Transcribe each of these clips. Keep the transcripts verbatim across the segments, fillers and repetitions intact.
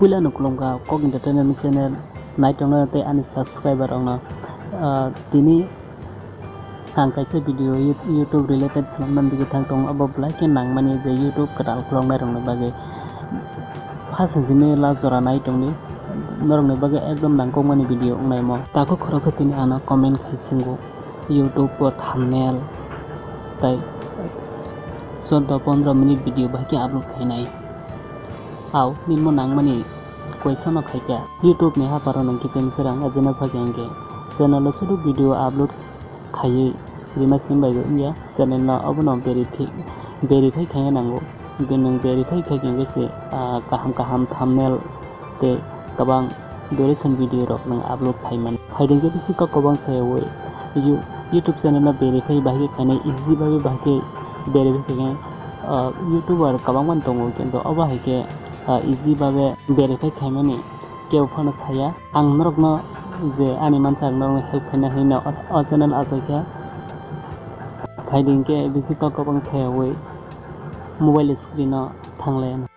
Puila no khulumkha Kok Entertainment channel nai tongnai tei ani subscriber rokno. Ah, tini ang kaisa video You-, YouTube related swnamnani bagwi thang tongo, abo belai khe nangmani je YouTube kwtal khuloknai rokni bagwi. First hwnjini last jora nai tongdi, norokni bagwi ekdom nangkukmani video wngnaimo. Takhuk khoroksa tini ano comment khai swngo, YouTube o thumbnail tei chordo pondro minute video bahai khe upload khainai. Ao, nini mo nangmani question no khaikha. YouTube ni haparo nang kiching sirang ajina phakya hwnkhe channel o sudu video upload khaiwi rima simi bai bo wngya. Channel no obono verify, verify khaina nango. Hwnkhe nwng verify khaikha hwnkhe se, ah, kaham kaham thumbnail tei kwbang duration video rok nwng upload khaimani. Phaidi hwnkhe bisi kok kwbang sayawi You-, YouTube channel no verify bahai khe khainai easy bagwi bahai khe verify khainai, ah, YouTuber kwbangma tongo, kintu obo hai khe, ah, easy bagwi verify khaimani kebo phano saya. Ang norokno je ani mansa ang norokno help khaina hinwi o, o channel achaikha. Phaidi hwnkhe bisi kok kwbang sayawi mobile screen o thanglai.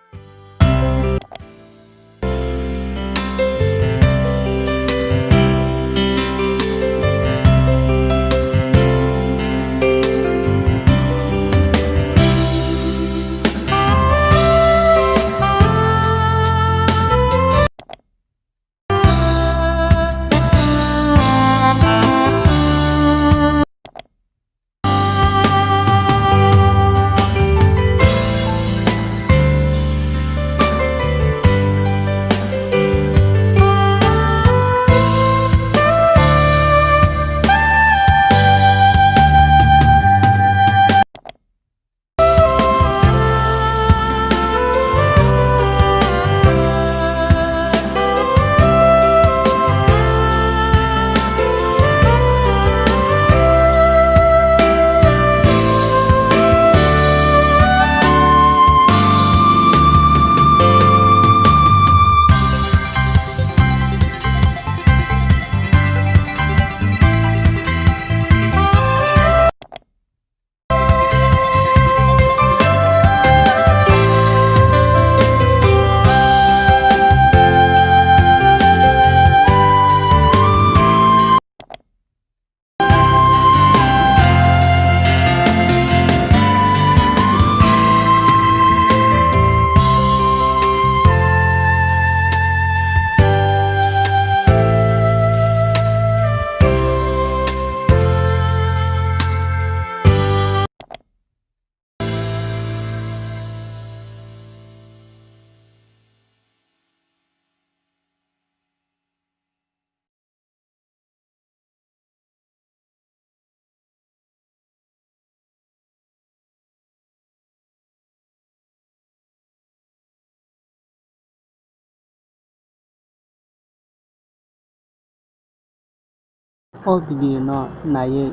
O video no naiwi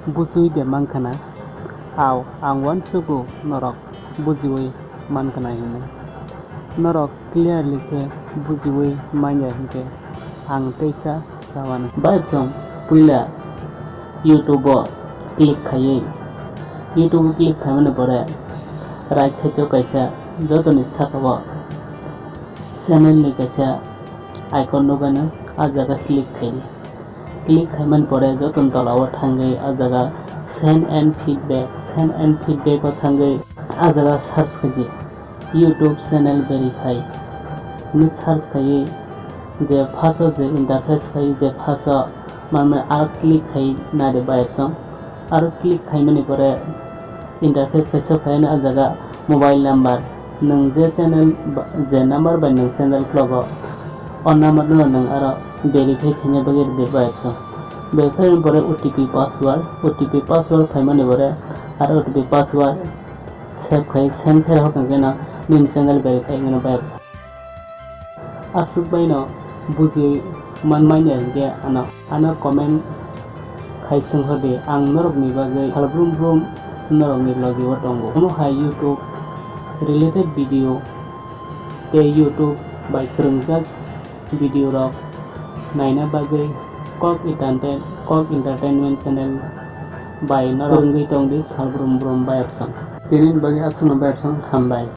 bujiwi de mankha na? Ao, ang uansugo norok bujiwi mankha na hinwi. Norok clearly khe bujiwi manya hinkhe ang teisa sawan. Bai chwng puila YouTube o click khaiwi, YouTube o click khaimani pore right side o kaisa jotoni saka o channel ni kaisa icon nukgano, ah jaga click khaidi. Click khaimani pore jotoni tola o thangwi ah jaga send and feedback, send and feedback o thangwi ah jaga search khaidi. YouTube channel verify hinwi search khaiwi je first o je interface khai je first o manwi aro click khai naidi bai option. Aro click khaimani pore interface kaisa phaino ah jaga mobile number nwng je channel ba, je number bai nwng channel khlogo o number no nwng aro verify khaina bagwi rwdi bai option. Verify ni pore O T P password, O T P password phaimani pore aro O T P password save khai send khe rw hwnkhe no nini channel verify wngwi bai. Aswk baino buji manmanya hinkhe ano, ano comment khai swnghordi, ang norokni bagwi salbrum brum norokni logio tongo. Omo hai YouTube related video tei YouTube bai kwrwngjak video rok naina bagwi Kok Entertain-, Kok Entertainment channel bai norok kwrwngwi tongdi salbrum brum bayapsong. Tini bagwi aswkno bayapsong, hambai.